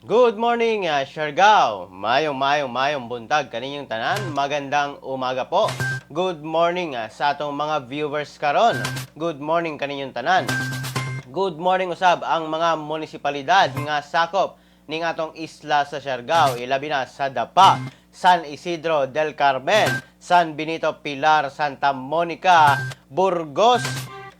Good morning, Siargao. Mayong mayong mayong buntag kaninyong tanan. Magandang umaga po. Good morning sa atong mga viewers karon. Good morning kaninyong tanan. Good morning usab ang mga munisipalidad nga sakop ning atong isla sa Siargao, ilabi na sa Dapa, San Isidro del Carmen, San Benito, Pilar, Santa Monica, Burgos,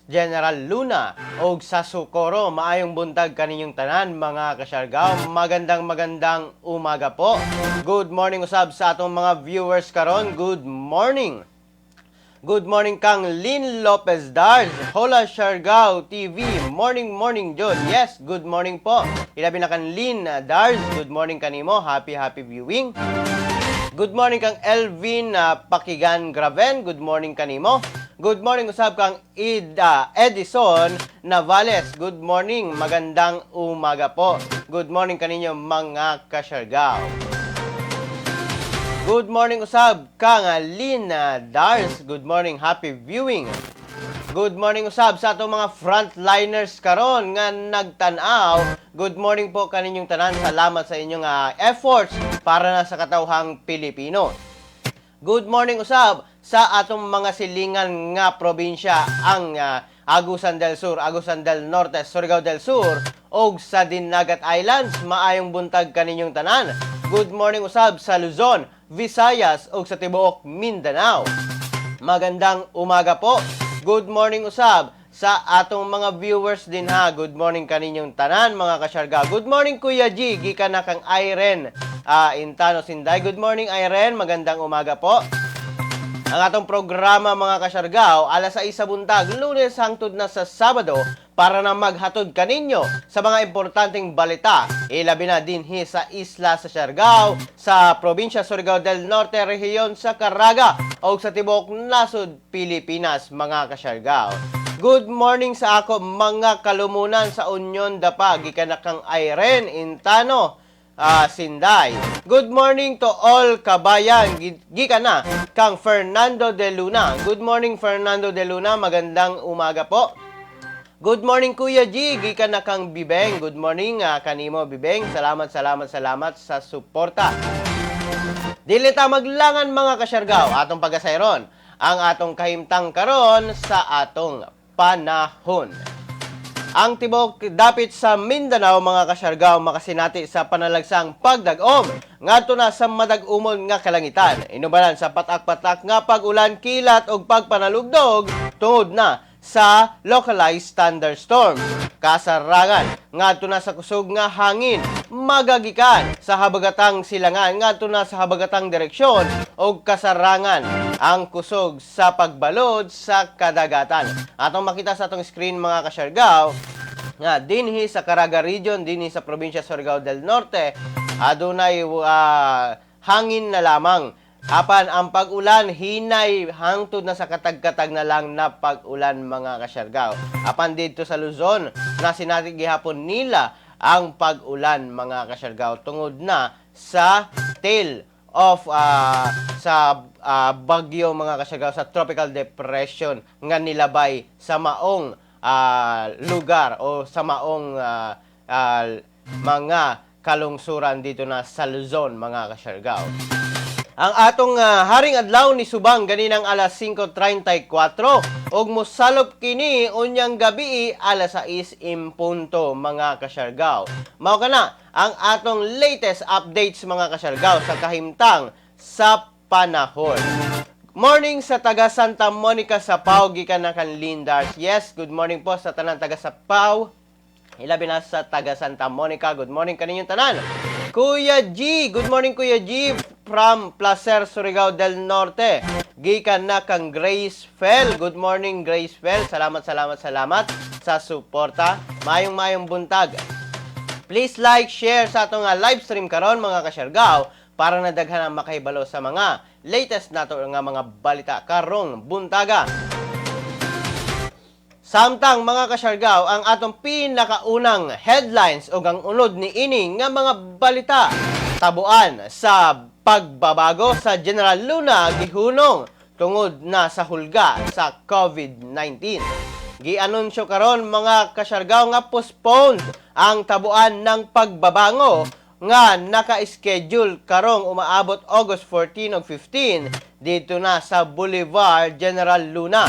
General Luna og sa Socorro. Maayong buntag kaninyong tanan, mga kasyargao. Magandang magandang umaga po. Good morning usab sa atong mga viewers karon. Good morning. Good morning kang Lynn Lopez Dars. Hola, Siargao TV. Morning, morning, John. Yes, good morning po. Ilabi na kang Lynn Dars. Good morning kanimo. Happy, happy viewing. Good morning kang Elvin Pakigan Graven. Good morning kanimo. Good morning usab kang Ida Edison Navales. Good morning. Magandang umaga po. Good morning kaninyo, mga kasyargao. Good morning usab kang Lina Dars. Good morning. Happy viewing. Good morning usab sa atong mga frontliners karon nga nagtan-aw. Good morning po kaninyong tanan. Salamat sa inyong efforts para na sa katawhang Pilipino. Good morning usab sa atong mga silingan nga probinsya, ang Agusan del Sur, Agusan del Norte, Surigao del Sur ug sa Dinagat Islands. Maayong buntag kaninyong tanan. Good morning usab sa Luzon, Visayas ug sa tibuok Mindanao. Magandang umaga po. Good morning usab sa atong mga viewers din ha. Good morning kaninyong tanan, mga kasyarga. Good morning, Kuya G. Gikan na kang Irene Intano Sinday. Good morning, Irene. Magandang umaga po. Ang atong programa, mga kasyargao, alas 6 sa buntag, Lunes hangtod na sa Sabado, para na maghatod kaninyo sa mga importanteng balita. Ilabi na dinhi sa isla sa Siargao, sa probinsya Surigao del Norte, rehiyon sa Caraga, o sa tibuok nasod Pilipinas, mga kasyargao. Good morning sa ako mga kalumunan sa Union Dapa, gikan na kang Irene Intano Sinday. Good morning to all kabayan. Gikan na kang Fernando de Luna. Good morning, Fernando de Luna. Magandang umaga po. Good morning, Kuya G. Gikan na kang Bibeng. Good morning kanimo, Bibeng. Salamat, salamat, salamat sa suporta. Dili ta maglangan, mga kasyargaw. Atong pagasayron ang atong kahimtang karon sa atong panahon. Ang tibok dapit sa Mindanao, mga kasyargaw, makasinati sa panalagsang pagdag-om ngadto na sa madag-umon nga kalangitan. Inubanan sa patak-patak nga pag-ulan, kilat ug pagpanalugdog tungod na sa localized thunderstorms. Kasarangan ngadto na sa kusog nga hangin magagikan sa habagatang silangan ngadto na sa habagatang direksyon og kasarangan ang kusog sa pagbalod sa kadagatan. Atong makita sa atong screen, mga kasyargaw, nga dinhi sa Caraga Region, dinhi sa probinsya Surigao del Norte, adunay hangin na lamang. Apan ang pag-ulan hinay hangtod na sa katag-katag na lang na pag-ulan, mga kasyargaw. Apan didto sa Luzon, nasinati gihapon nila ang pag-ulan, mga kasyargaw, tungod na sa tail of sa bagyo, mga kasyargaw, sa tropical depression nga nilabay sa maong lugar o sa maong mga kalungsuran dito na sa Luzon, mga kasyargaw. Ang atong haring adlaw ni subang ganinang alas 5:34 ug mosalop kini unyang gabi alas 6 impunto, mga kasyargaw. Mao kana ang atong latest updates, mga kasyargaw, sa kahimtang sa panahon. Morning sa taga Santa Monica sa Pau, gikan na kan Lindars. Yes, good morning po sa tanan taga sa Pau. Ilabi na sa taga Santa Monica. Good morning kaninyong tanan. Kuya G, good morning, Kuya G, from Placer, Surigao del Norte. Gikan na kang Grace Fell. Good morning, Grace Fell. Salamat, salamat, salamat sa suporta. Mayong mayong buntag. Please like, share sa atong live stream karon, mga kasyargaw, para na daghan ang makahibalo sa mga latest nato nga mga balita karong buntaga. Samtang, mga kasyargaw, ang atong pinakaunang headlines o ang unod ni ini nga mga balita. Tabuan sa pagbabago sa General Luna gihunong tungod na sa hulga sa COVID-19. Gianunsyo karon, mga kasyargaw, nga postponed ang tabuan ng pagbabango nga naka-schedule karong umaabot August 14 ug 15 dito na sa Boulevard General Luna.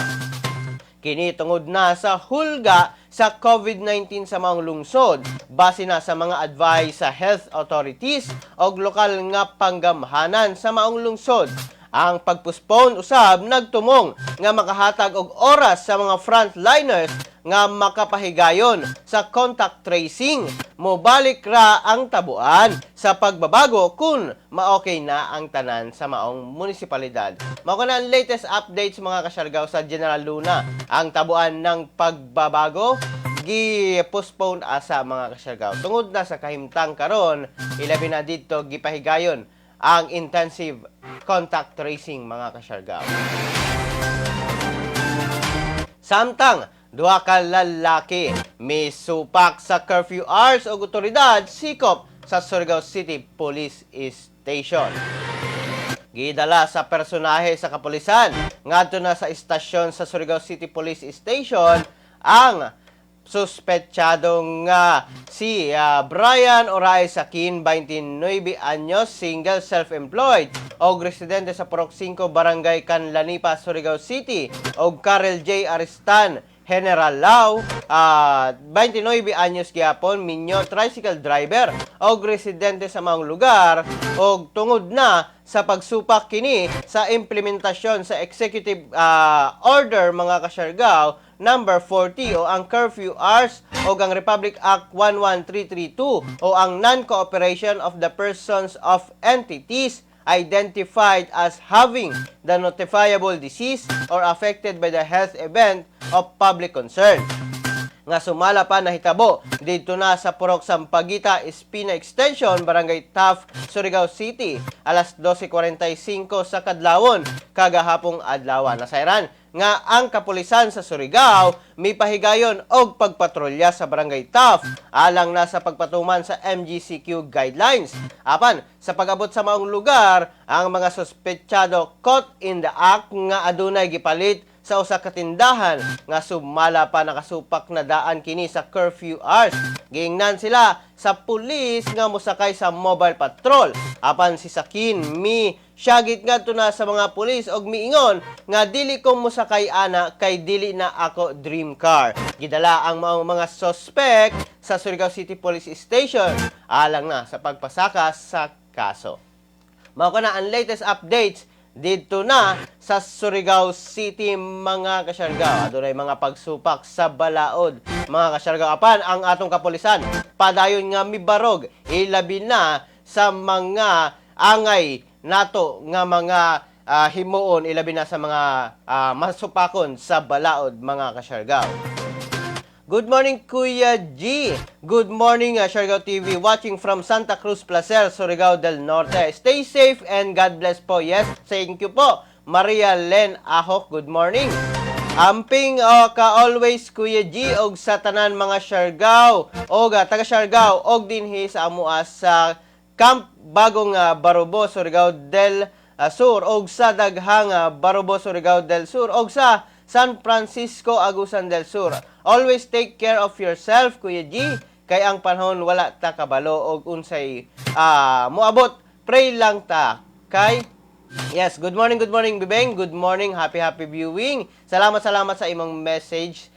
Kini tungod na sa hulga sa COVID-19 sa maong lungsod base na sa mga advice sa health authorities og lokal nga panggamhanan sa maong lungsod. Ang pagpostpone usab nagtumong nga makahatag og oras sa mga frontliners nga makapahigayon sa contact tracing. Mobalik ra ang tabuan sa pagbabago kung ma-okay na ang tanan sa maong munisipalidad. Mao na ang latest updates, mga kasyargaw, sa General Luna. Ang tabuan ng pagbabago gi-postpone asa, mga kasyargaw. Tungod na sa kahimtang karon, ilabi na dito gipahigayon ang intensive contact tracing, mga kasyargaw. Samtang duha ka lalaki misupak sa curfew hours og otoridad sikop sa Surigao City Police Station. Gidala sa personahe sa kapulisan ngadto na sa istasyon sa Surigao City Police Station ang suspetsado nga si Brian Oray Sakin, 29 anyos, single, self-employed, og residente sa Purok 5, Barangay Canlanipa, Surigao City, og Karel J. Aristan General Lau, 29 anyos gyapon, minyo, tricycle driver, og residente sa maong lugar, og tungod na sa pagsupak kini sa implementasyon sa Executive Order, mga kasyargaw, number 40 o ang curfew hours o ang Republic Act 11332 o ang non-cooperation of the persons of entities identified as having the notifiable disease or affected by the health event of public concern nga sumala pa nahitabo didto na sa Purok Sampaguita, Espina Extension, Barangay Taft, Surigao City, alas 12:45 sa kadlawon kagahapong adlaw. Nasayran nga ang kapulisan sa Surigao mipahigayon og pagpatrolya sa Barangay Taft alang na sa pagpatuman sa MGCQ guidelines. Apan sa pag-abot sa maong lugar, ang mga suspetsado caught in the act nga adunay gipalit sa usa ka tindahan nga sumala pa nakasupak na daan kini sa curfew hours. Giingnan sila sa pulis nga mosakay sa mobile patrol. Apan si Sakin mi syagit ngadto na sa mga pulis og miingon nga "Dili ko mosakay ana kay dili na ako dream car." Gidala ang mga suspect sa Surigao City Police Station alang na sa pagpasaka sa kaso. Mao na ang latest updates dito na sa Surigao City, mga kasyargaw. Adunay mga pagsupak sa balaod, mga kasyargaw. Apan ang atong kapulisan padayon nga mibarog, ilabi na sa mga angay nato nga mga himuon, ilabi na sa mga masupakon sa balaod, mga kasyargaw. Good morning, Kuya G. Good morning, Siargao TV. Watching from Santa Cruz Placer, Surigao del Norte. Stay safe and God bless po. Yes, thank you po. Maria Len Ahok, good morning. Amping o ka always, Kuya G, og sa tanan mga Siargao og taga Siargao og dinhi sa amoa sa Camp Bagong Barobo, Surigao del Sur, og sa daghang Barobo, Surigao del Sur, og sa San Francisco, Agusan del Sur. Always take care of yourself, Kuya G, kay ang panahon wala ta kabalo og unsay moabot. Pray lang ta kay. Yes, good morning, Bibeng. Good morning, happy, happy viewing. Salamat, salamat sa imong message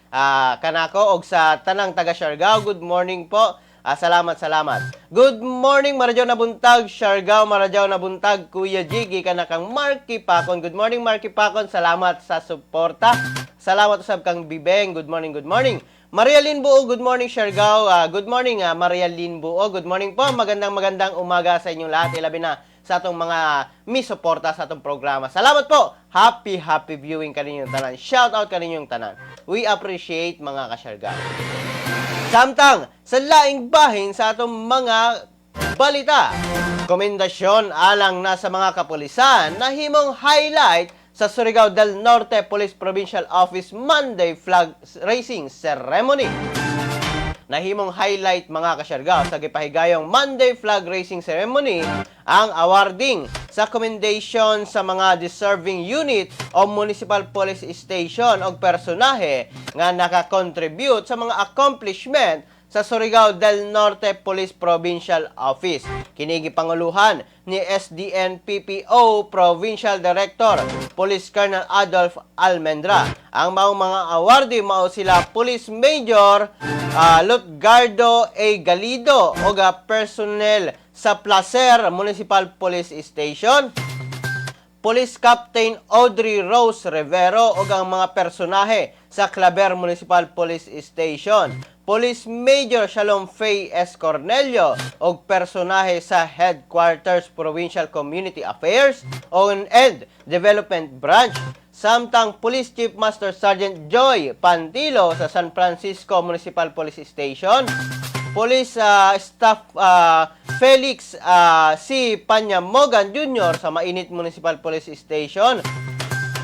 kanako og sa tanang taga Siargao. Good morning po. Salamat, salamat. Good morning, Maradyaw na buntag, Siargao, Maradyaw na buntag, Kuya Jiggy, kana kang Marky Pacon. Good morning, Marky Pacon. Salamat sa suporta. Salamat usab kang Bibeng. Good morning, good morning. Maria Lynn Buo, good morning, Siargao. Good morning, Maria Lynn Buo. Good morning po. Magandang magandang umaga sa inyong lahat. Ilabi na sa atong mga misuporta sa atong programa. Salamat po. Happy, happy viewing kaninyong tanan. Shout out kaninyong tanan. We appreciate, mga kasyargao. Samtang sa laing bahin sa atong mga balita, komendasyon alang na sa mga kapulisan nahimong highlight sa Surigao del Norte Police Provincial Office Monday Flag Raising Ceremony. Nahimong highlight, mga kasyargao, sa gipahigayong Monday Flag Raising Ceremony ang awarding sa commendation sa mga deserving unit o municipal police station o personahe nga nakakontribute sa mga accomplishment sa sa Surigao del Norte Police Provincial Office. Kini gipanguluhan ni SDN PPO Provincial Director Police Colonel Adolf Almendra. Ang maong mga awardee, mao sila Police Major Lutgardo A. Galido o personnel sa Placer Municipal Police Station, Police Captain Audrey Rose Rivero ug ang mga personahe sa Claver Municipal Police Station, Police Major Shalom Faye S. Cornelio ug personahe sa Headquarters Provincial Community Affairs and Development Branch. Samtang Police Chief Master Sergeant Joy Pantilo sa San Francisco Municipal Police Station, Police Staff Felix C. Panyamogan Jr. sa Mainit Municipal Police Station,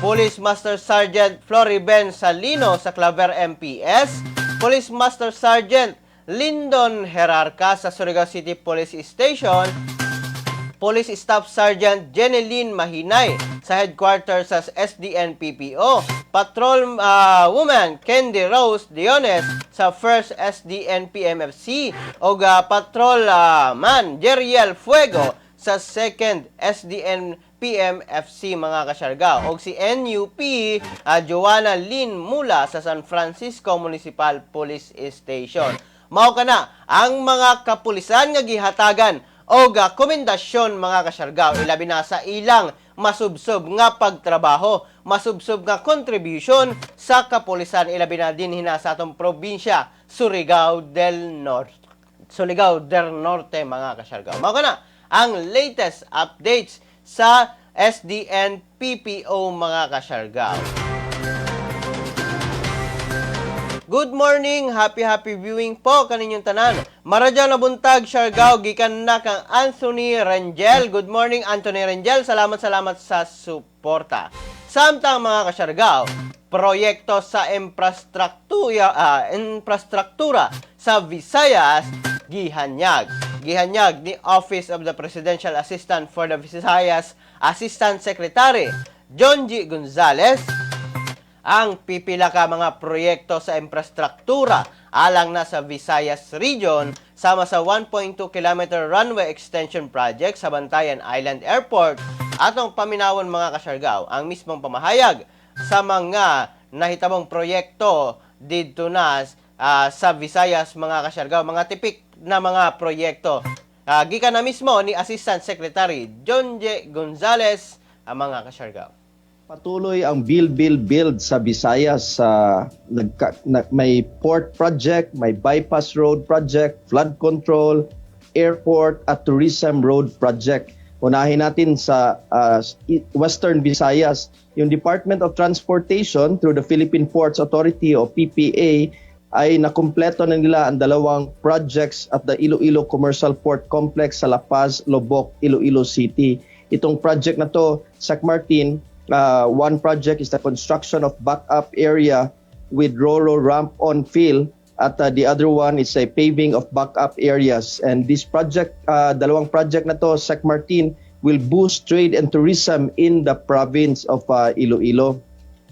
Police Master Sergeant Floriben Salino sa Claver MPS, Police Master Sergeant Lyndon Herarca sa Surigao City Police Station, Police Staff Sergeant Jeneline Mahinay sa headquarters sa SDN-PPO, Patrol Woman Candy Rose Diones sa 1st SDN-PMFC, o Patrol Man Jeriel Fuego sa 2nd SDN PMFC, mga kasyargao, og si NUP Joanna Lynn Mula sa San Francisco Municipal Police Station. Mao kana ang mga kapulisan nga gihatagan og komendasyon, mga kasyargao, ilabi na sa ilang masubsob nga pagtrabaho, masubsob nga contribution sa kapulisan, ilabi na dinhi na sa atong probinsya, Surigao del Norte. Surigao del Norte, mga kasyargao. Mao kana ang latest updates sa SDN PPO, mga kasyargao. Good morning, happy happy viewing po kaninyong tanan. Maradyaw na buntag, Siargao, gikan na kang Anthony Rangel. Good morning, Anthony Rangel. Salamat, salamat sa suporta. Samtang, mga kasyargao, proyekto sa infrastruktura sa Visayas gihanyag. Gihanyag ni Office of the Presidential Assistant for the Visayas Assistant Secretary John G. Gonzales ang pipila ka mga proyekto sa infrastruktura alang na sa Visayas Region, sama sa 1.2 km runway extension project sa Bantayan Island Airport. Atong paminawon, mga kasyargao, ang mismong pamahayag sa mga nahitabong proyekto didto na sa Visayas, mga kasyargao, mga tipik na mga proyekto. Gikan na mismo ni Assistant Secretary John J. Gonzales ang mga kasyargao. Patuloy ang build, build, build sa Visayas. May port project, may bypass road project, flood control, airport at tourism road project. Unahin natin sa Western Visayas, yung Department of Transportation through the Philippine Ports Authority o PPA ay nakumpleto na nila ang dalawang projects at the Iloilo Commercial Port Complex sa La Paz, Loboc, Iloilo City. Itong project na to, Sec Martin, one project is the construction of backup area with roro ramp on fill at the other one is a paving of backup areas. And this project, dalawang project na to, Sec Martin, will boost trade and tourism in the province of Iloilo.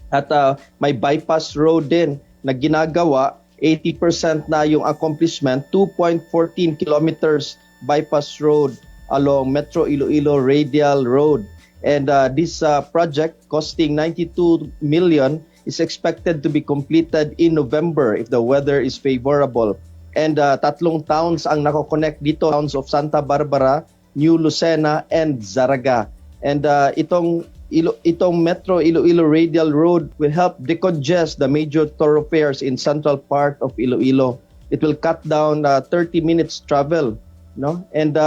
At may bypass road din na ginagawa, 80% na yung accomplishment, 2.14 kilometers bypass road along Metro Iloilo Radial Road. And this project costing 92 million is expected to be completed in November if the weather is favorable. And tatlong towns ang nako-connect dito, towns of Santa Barbara, New Lucena, and Zarraga. And itong Metro Iloilo Radial Road will help decongest the major thoroughfares in central part of Iloilo. It will cut down 30 minutes travel, no? And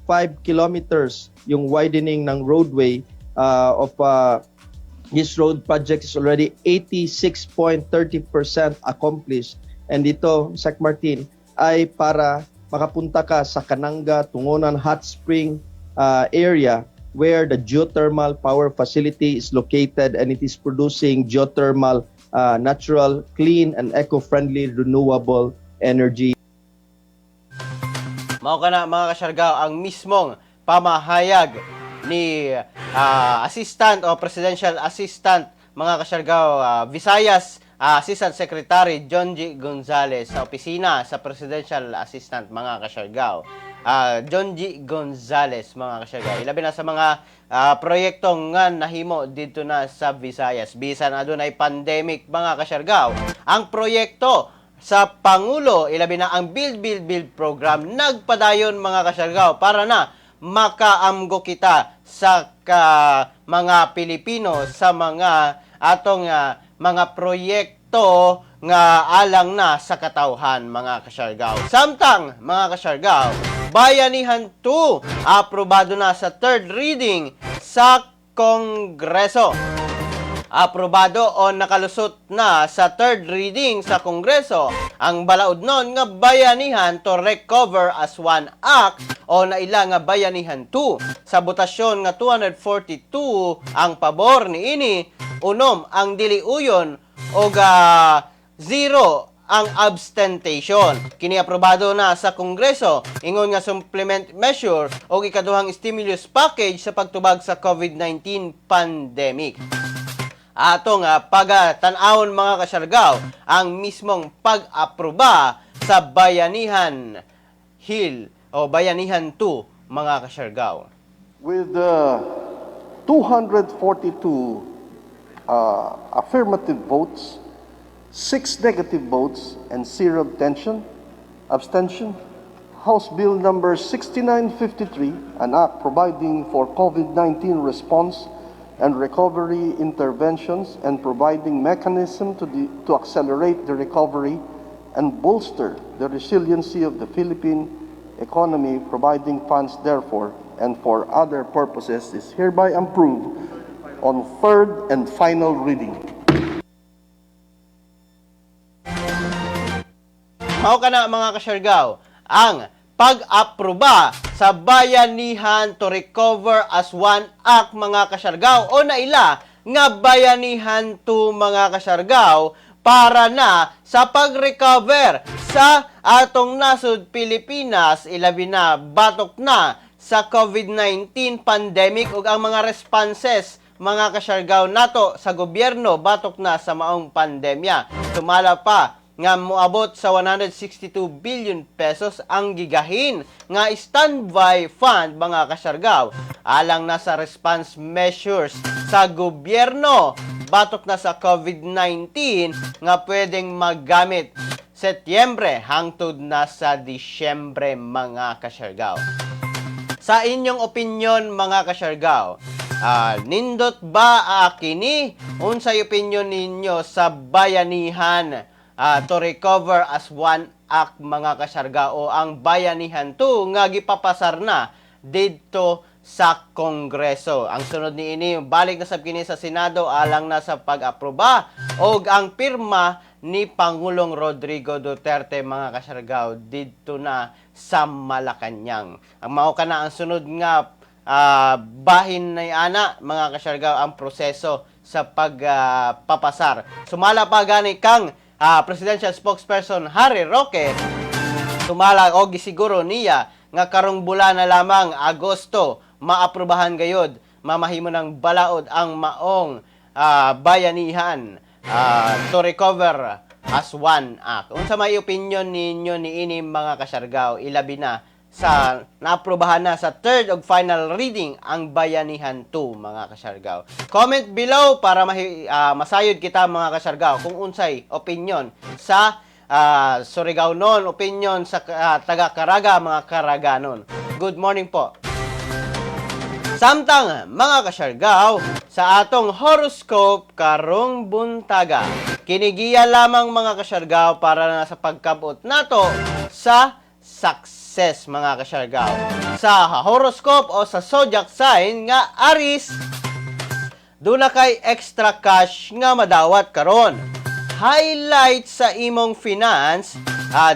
5 kilometers yung widening ng roadway of this road project is already 86.30% accomplished. And dito, Sec Martin, ay para makapunta ka sa Kananga, Tungonan Hot Spring area where the geothermal power facility is located and it is producing geothermal natural, clean, and eco-friendly renewable energy. Mao kana, mga kasyargao, ang mismong pamahayag ni Assistant o Presidential Assistant, mga kasyargao, Visayas. Assistant Secretary John G. Gonzales sa opisina sa Presidential Assistant, mga kasyargaw. John G. Gonzales, mga kasyargaw. Ilabi na sa mga proyekto nga nahimo dito na sa Visayas. Bisan adunay pandemic, mga kasyargaw. Ang proyekto sa Pangulo, ilabi na ang Build, Build, Build program, nagpadayon, mga kasyargaw, para na makaamgo kita sa mga Pilipino sa mga atong mga proyekto nga alang na sa katawhan, mga kasyargaw. Samtang, mga kasyargaw, Bayanihan 2 aprobado na sa third reading sa Kongreso. Aprobado o nakalusot na sa third reading sa Kongreso ang balaod nun nga Bayanihan to Recover as One Act o naila nga Bayanihan 2 sa botasyon nga 242 ang pabor niini, 6 ang dili uyon o 0 ang abstention. Kini aprobado na sa Kongreso ingon nga supplement measure o ikaduhang stimulus package sa pagtubag sa COVID-19 pandemic. Ato nga pagatan-awon, mga kasyargaw, ang mismong pag-aproba sa Bayanihan Hill o Bayanihan 2, mga kasyargaw. With 242 affirmative votes, six negative votes, and zero abstention, House Bill Number 6953, an act providing for COVID-19 response and recovery interventions and providing mechanism to accelerate the recovery and bolster the resiliency of the Philippine economy, providing funds therefore and for other purposes, is hereby approved on third and final reading. Mao kana, mga kasyargaw, ang pag-aproba sa Bayanihan to Recover as One Act, mga kasyargaw, o naila nga Bayanihan 2, mga kasyargaw, para na sa pag-recover sa atong nasod Pilipinas, ilabi na batok na sa COVID-19 pandemic ug ang mga responses, mga kasyargaw, nato sa gobyerno batok na sa maong pandemya. Sumala pa nga moabot sa 162 billion pesos ang gigahin nga standby fund, mga kasyargaw, alang na sa response measures sa gobyerno batok na sa COVID-19 nga pwedeng magamit Setyembre hangtod na sa Disyembre, mga kasyargaw. Sa inyong opinion, mga kasyargaw, nindot ba kini? Unsay opinion ninyo sa Bayanihan to Recover as One Act, mga kasyargaw, o ang Bayanihan 2 nga gipapasar na didto sa Kongreso? Ang sunod niini, balik na sab kini sa Senado alang na sa pag-aproba og ang pirma ni Pangulong Rodrigo Duterte, mga kasyargaw, didto na sa Malacañang. Ang mao kana ang sunod nga bahin na ana, mga kasyargaw, ang proseso sa pagpapasar. Sumala pa gani kang presidential spokesperson Harry Roque, sumala og gisiguro niya nga karong bulan na lamang, Agosto, maaprubahan gayod, mamahimo ng balaod ang maong Bayanihan to Recover as One Act. Unsa may opinion ninyo niini, mga kasyargaw, ilabi na sa naaprubahan na sa third ug final reading ang Bayanihan 2, mga kasyargaw? Comment below para masayod kita, mga kasyargaw, kung unsay opinion sa Surigao non, opinion sa taga Caraga, mga Karaganon. Good morning po. Samtang, mga kasyargaw, sa atong horoscope karong buntaga. Kinigiya lamang, mga kasyargaw, para na sa pagkabot nato sa success, mga kasyargaw. Sa horoscope o sa zodiac sign nga Aries, duna kay extra cash nga madawat karon. Highlight sa imong finance,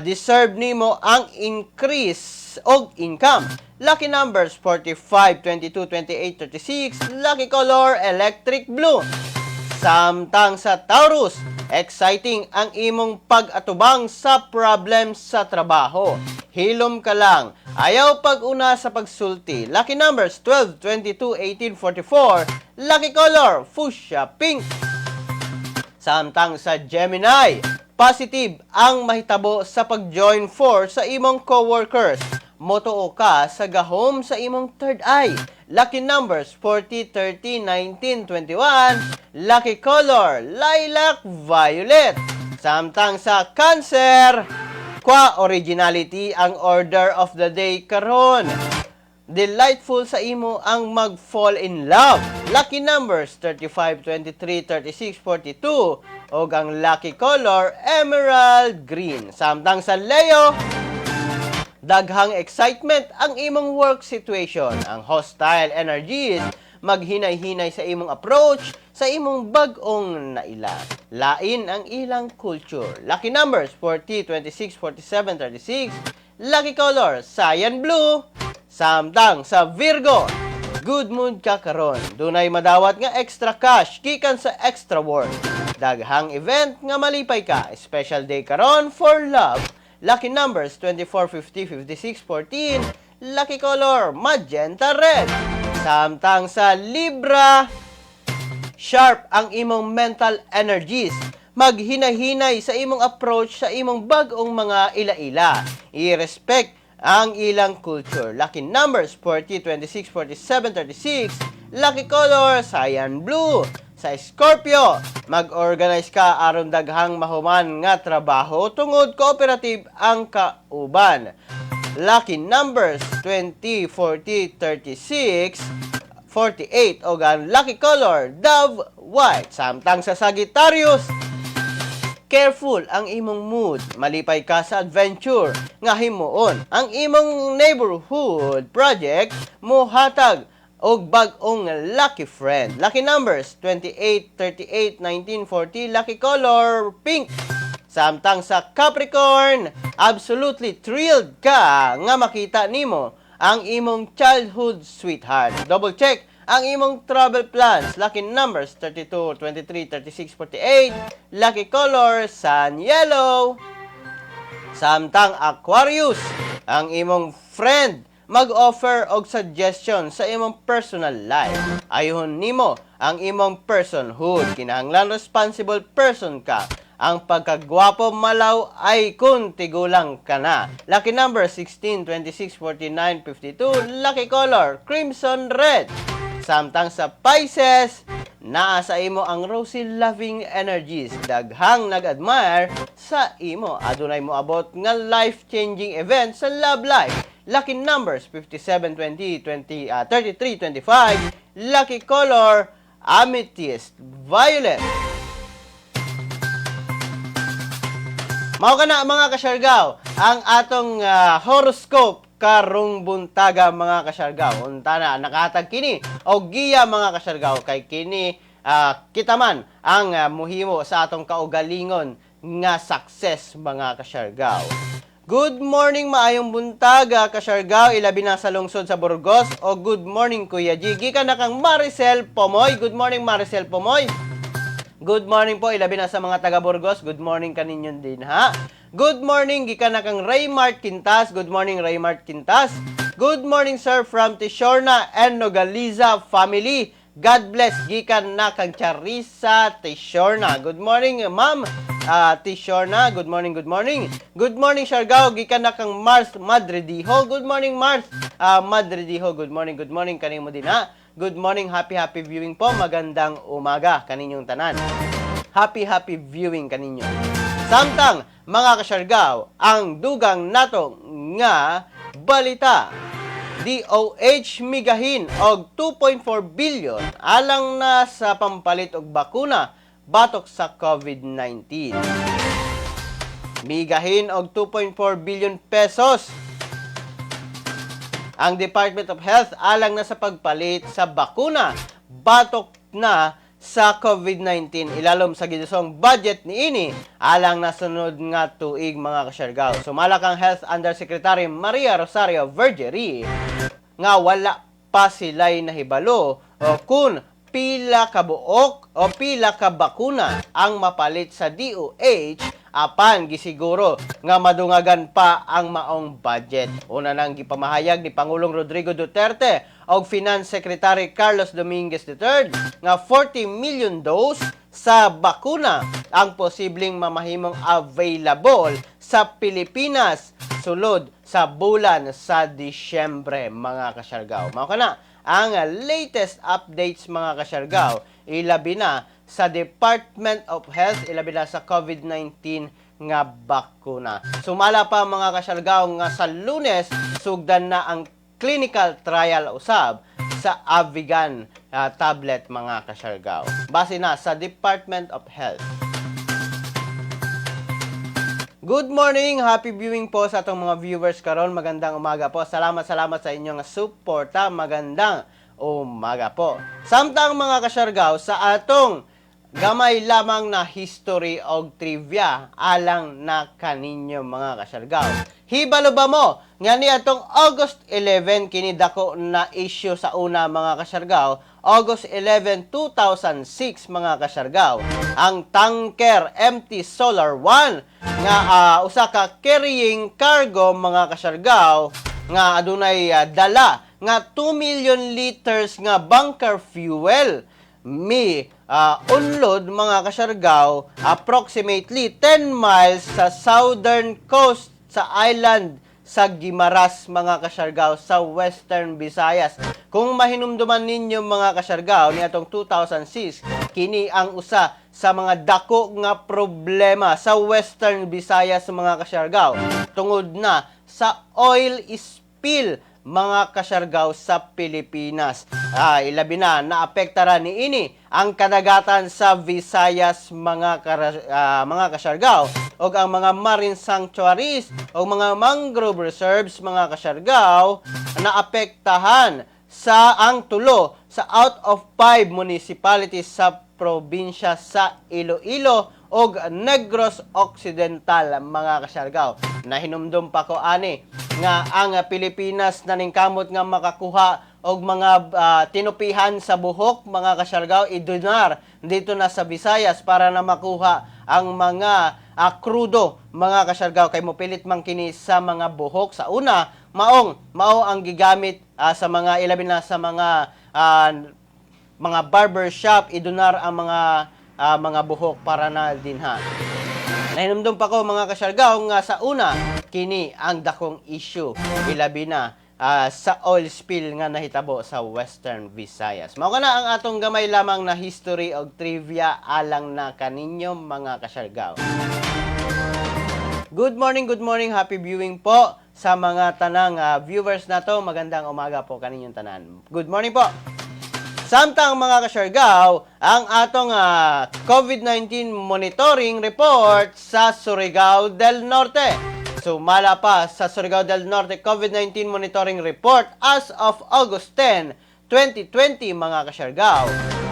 deserve nimo ang increase og income. Lucky numbers 45, 22, 28, 36. Lucky color electric blue. Samtang sa Taurus, exciting ang imong pag-atubang sa problem sa trabaho. Hilom ka lang. Ayaw pag-una sa pagsulti. Lucky numbers 12, 22, 18, 44. Lucky color, fuchsia pink. Samtang sa Gemini, positive ang mahitabo sa pag-join force sa imong coworkers. Motuo ka sa gahom sa imong third eye. Lucky numbers 40, 30, 19, 21. Lucky color, lilac, violet. Samtang sa Cancer, kwa originality ang order of the day karon. Delightful sa imo ang mag-fall in love. Lucky numbers 35, 23, 36, 42 ug ang lucky color, emerald green. Samtang sa Leo, daghang excitement ang imong work situation. Ang hostile energies maghinay-hinay sa imong approach sa imong bag-ong naila. Lain ang ilang culture. Lucky numbers 40, 26, 47, 36. Lucky color, cyan blue. Samtang sa Virgo, good mood ka karon. Dunay madawat nga extra cash gikan sa extra work. Daghang event nga malipay ka. Special day karon for love. Lucky numbers 24, 50, 56, 14. Lucky color, magenta red. Samtang sa Libra, sharp ang imong mental energies. Maghinahinay sa imong approach sa imong bag-ong mga ila-ila. I-respect ang ilang culture. Lucky numbers 40, 26, 47, 36. Lucky color, cyan blue. Sa Scorpio, mag-organize ka aron daghang mahuman nga trabaho tungod cooperative ang kauban. Lucky numbers 20, 40, 36, 48 o ang lucky color, dove white. Samtang sa Sagittarius, careful ang imong mood. Malipay ka sa adventure nga himuon. Ang imong neighborhood project mohatag og bag-ong lucky friend. Lucky numbers 28, 38, 19, 40. Lucky color, pink. Samtang sa Capricorn, absolutely thrilled ka nga makita nimo ang imong childhood sweetheart. Double check ang imong travel plans. Lucky numbers 32, 23, 36, 48. Lucky color, sun yellow. Samtang Aquarius, ang imong friend mag-offer og suggestion sa imong personal life. Ayuhon nimo ang imong personhood. Kinahanglan responsible person ka. Ang pagkagwapo malaw ay kung tigulang ka na. Lucky number 16, 26, 49, 52. Lucky color, crimson red. Samtang sa Pisces, naa sa imo ang rosy loving energies. Daghang nag-admire sa imo. Adunay moabot nga life-changing event sa love life. Lucky numbers 57, 20, 20, 33, 25. Lucky color, amethyst violet. Mao kana, mga kasyargaw, ang atong horoscope karong buntaga, mga kasyargaw. Unta na nakahatag kini og giya, mga kasyargaw, kay kini kita man ang muhimo sa atong kaugalingon nga success, mga kasyargaw. Good morning, maayong buntaga, kasyargaw, ilabi na sa lungsod sa Burgos, o good morning, Kuya G. Gikan na kang Maricel Pomoy. Good morning, Maricel Pomoy. Good morning po, ilabi na sa mga taga Burgos. Good morning kaninyo din ha. Good morning, gikan na kang Raymart Quintas. Good morning, Raymart Quintas. Good morning, sir, from Tishorna and Nogaliza family. God bless, gikan na kang Charissa Tishorna. Good morning, ma'am. Tishorna, good morning, good morning. Good morning, Siargao, gikan na kang Mars Madridiho. Good morning, Mars Madridiho. Good morning kanimo din ha. Good morning, happy happy viewing po. Magandang umaga kaninyong tanan. Happy happy viewing kaninyo. Samtang, mga kasyargaw, ang dugang nato nga balita. DOH migahin og 2.4 billion alang na sa pampalit og bakuna batok sa COVID-19. Migahin og 2.4 billion pesos ang Department of Health alang na sa pagpalit sa bakuna batok na sa COVID-19 ilalom sa gidusong budget niini alang na sunod nga tuig, mga kasyargaw. Sumala kang Health Undersecretary Maria Rosario Vergeire nga wala pa sila'y nahibalo o kung pila ka buok o pila ka bakuna ang mapalit sa DOH. Apan gisiguro nga madungagan pa ang maong budget. Una nang gipamahayag ni Pangulong Rodrigo Duterte og Finance Secretary Carlos Dominguez III nga 40 million dose sa bakuna ang posibleng mamahimong available sa Pilipinas sulod sa bulan sa Disyembre, mga kasyargaw. Mao kana ang latest updates, mga kasyargaw, ilabi na sa Department of Health, ilabi na sa COVID-19 nga bakuna. Sumala pa, mga kasyargaw, nga sa Lunes sugdan na ang clinical trial usab sa Avigan tablet, mga kasyargaw. Base na sa Department of Health. Good morning! Happy viewing po sa atong mga viewers karon. Magandang umaga po. Salamat, salamat sa inyong suporta. Magandang umaga po. Samtang, mga kasyargaw, sa atong gamay lamang na history og trivia alang na kaninyo, mga kasyargaw. Hibalo ba mo nga ni atong August 11, kini dako na issue sa una, mga kasyargaw, August 11, 2006, mga kasyargaw, ang tanker MT Solar 1 nga usa ka carrying cargo, mga kasyargaw, nga adunay dala nga 2 million liters nga bunker fuel mi unlod, mga kasyargaw, approximately 10 miles sa southern coast sa island sa Guimaras, mga kasyargaw, sa Western Visayas. Kung mahinumduman ninyo, mga kasyargaw, niadtong 2006, kini ang usa sa mga dako nga problema sa Western Visayas, mga kasyargaw, tungod na sa oil spill, mga kasyargaw, sa Pilipinas. Ilabi na naapektaran ni ini ang kadagatan sa Visayas, mga kasyargaw, ug ang mga marine sanctuaries o mga mangrove reserves, mga kasyargaw, naapektahan sa ang tulo sa out of five municipalities sa probinsya sa Iloilo ug Negros Occidental, mga kasyargaw. Nahinumdum pa ko ani nga ang Pilipinas naningkamot nga makakuha og mga tinupihan sa buhok, mga kasyargaw, idonar dito na sa Visayas para na makuha ang mga krudo, mga kasyargaw, kay mopilit man kini sa mga buhok sa una, maong mao ang gigamit sa mga, ilabi na sa mga barber shop, idonar ang mga buhok para na dinha. Nahinumdum pa ko, mga kasyargaw, nga sa una kini ang dakong issue, ilabi na sa oil spill nga nahitabo sa Western Visayas. Mao kana ang atong gamay lamang na history og trivia alang na kaninyo, mga kasyargaw. Good morning, good morning. Happy viewing po sa mga tanang viewers nato. Magandang umaga po kaninyong tanan. Good morning po. Samtang, mga kasyargaw, ang atong COVID-19 monitoring report sa Surigao del Norte. Sumala pa sa Surigao del Norte COVID-19 monitoring report as of August 10, 2020, mga kasyargaw.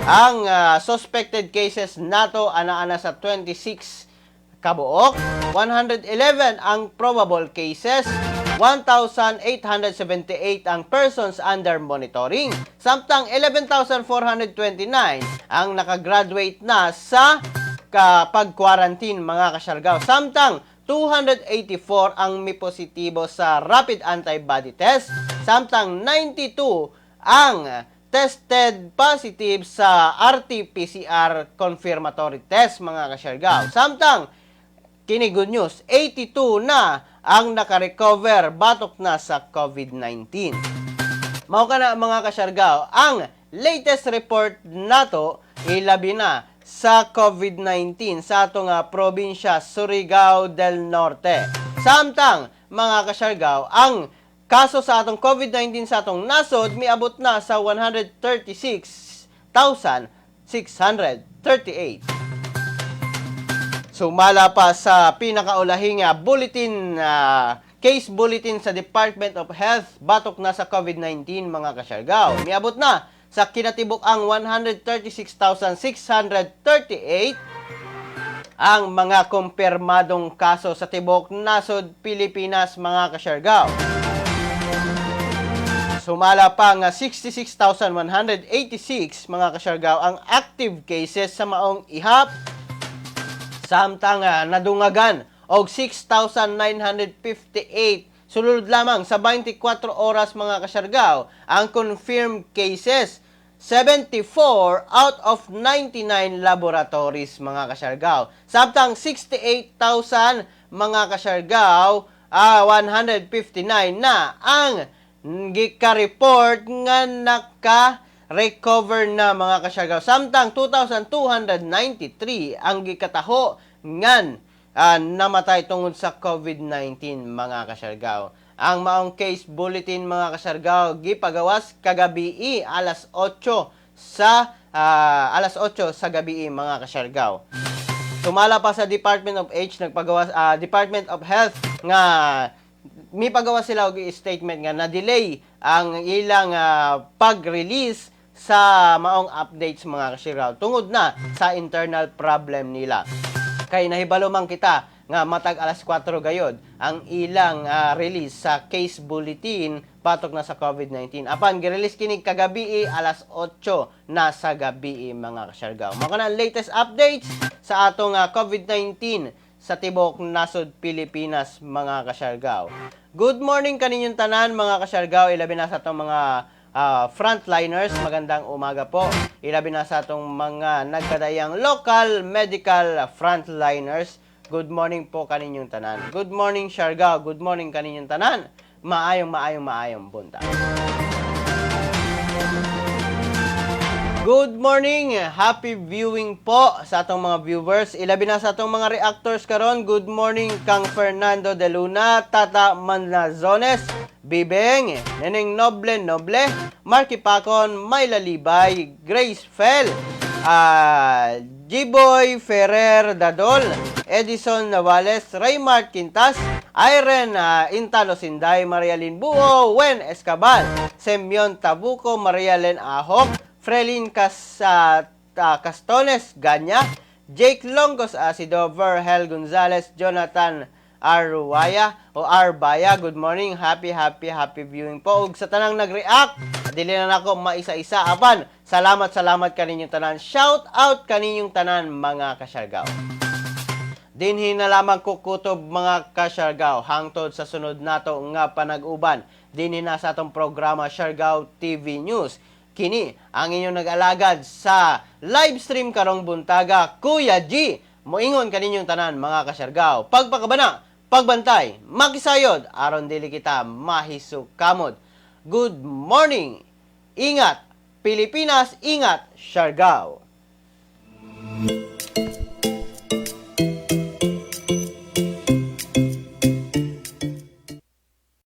Ang suspected cases nato ana-ana sa 26 kabuok, 111 ang probable cases, 1,878 ang persons under monitoring, samtang 11,429 ang nakagraduate na sa pag-quarantine, mga kasyargaw. Samtang 284 ang may positibo sa rapid antibody test, samtang 92 ang tested positive sa RT-PCR confirmatory test, mga kasyargaw. Samtang kini good news, 82 na ang nakarecover batok na sa COVID-19. Mao kana, mga kasyargaw, ang latest report nato, ilabi na sa COVID-19 sa atong probinsya Surigao del Norte. Samtang, mga kasyargaw, ang kaso sa atong COVID-19 sa atong nasod miabot na sa 136,638. Sumala pa sa pinakaulahing bulletin, case bulletin sa Department of Health batok na sa COVID-19, mga kasyargaw. Miabot na sa kinatibuk ang 136,638 ang mga kumpirmadong kaso sa tibok nasod Pilipinas, mga kasyargaw. Sumala pa nga 66,186, mga kasyargaw, ang active cases sa maong ihap. Samtang nadungagan og 6,958 sulod lamang sa 24 oras, mga kasyargaw, ang confirmed cases, 74 out of 99 laboratories, mga kasyargaw. Samtang 68,000, mga kasyargaw, 159 na ang gika-report nga naka-recover na, mga kasyargaw. Samtang 2,293 ang gikataho ngan namatay tungod sa COVID-19, mga kasyargaw. Ang maong case bulletin, mga kasyargaw, gipagawas kagabi alas 8 sa alas 8 sa gabi, mga kasyargaw. Sumala pa sa Department of H, nagpagawas Department of Health nga mipagawas sila og statement nga na-delay ang ilang pag-release sa maong updates, mga kasyargaw, tungod na sa internal problem nila. Kay nahibalo man kita nga matag alas 4 gayod ang ilang release sa case bulletin patok na sa COVID-19. Apan gi-release kini kagabi alas 8 na sa gabi, mga kasyargaw. Mao na ang latest updates sa atong COVID-19 sa tibok nasod Pilipinas, mga kasyargaw. Good morning kaninyong tanan, mga kasyargaw, ilabi na sa atong mga frontliners, magandang umaga po. Ilabi na sa atong mga nagkadayang local medical frontliners. Good morning po kaninyong tanan. Good morning, Siargao. Good morning kaninyong tanan. Maayong maayong maayong buntag. Good morning! Happy viewing po sa atong mga viewers. Ilabi na sa atong mga reactors karon. Good morning kang Fernando de Luna, Tata Manlazones, Bibeng, Neneng Noble Noble, Marky Pacon, Mayla Libay, Grace Fell, G-Boy Ferrer Dadol, Edison Navales, Raymart Quintas, Irene Intalo Sinday, Marialyn Buo, Wen Escabal, Semyon Tabuco, Marialen Ahok, Frelin Castones Ganya, Jake Longos Asido, Verhel Gonzalez, Jonathan Arwaya o Arbaya. Good morning, happy, happy, happy viewing po. Ug sa tanang nag-react, dili na nako maisa-isa. Apan, salamat, salamat kaninyong tanan. Shout out kaninyong tanan, mga kasyargaw. Dinhi na lamang kukutob, mga kasyargaw, hangtod sa sunod nato nga panag-uban dinhi na sa atong programa Siargao TV News. Kini ang inyong nag-alagad sa live stream karong buntaga, Kuya G. Moingon kaninyong tanan, mga kasyargaw. Pagpakabana, pagbantay, makisayod aron dili kita mahisukamod. Good morning. Ingat Pilipinas, ingat Siargao.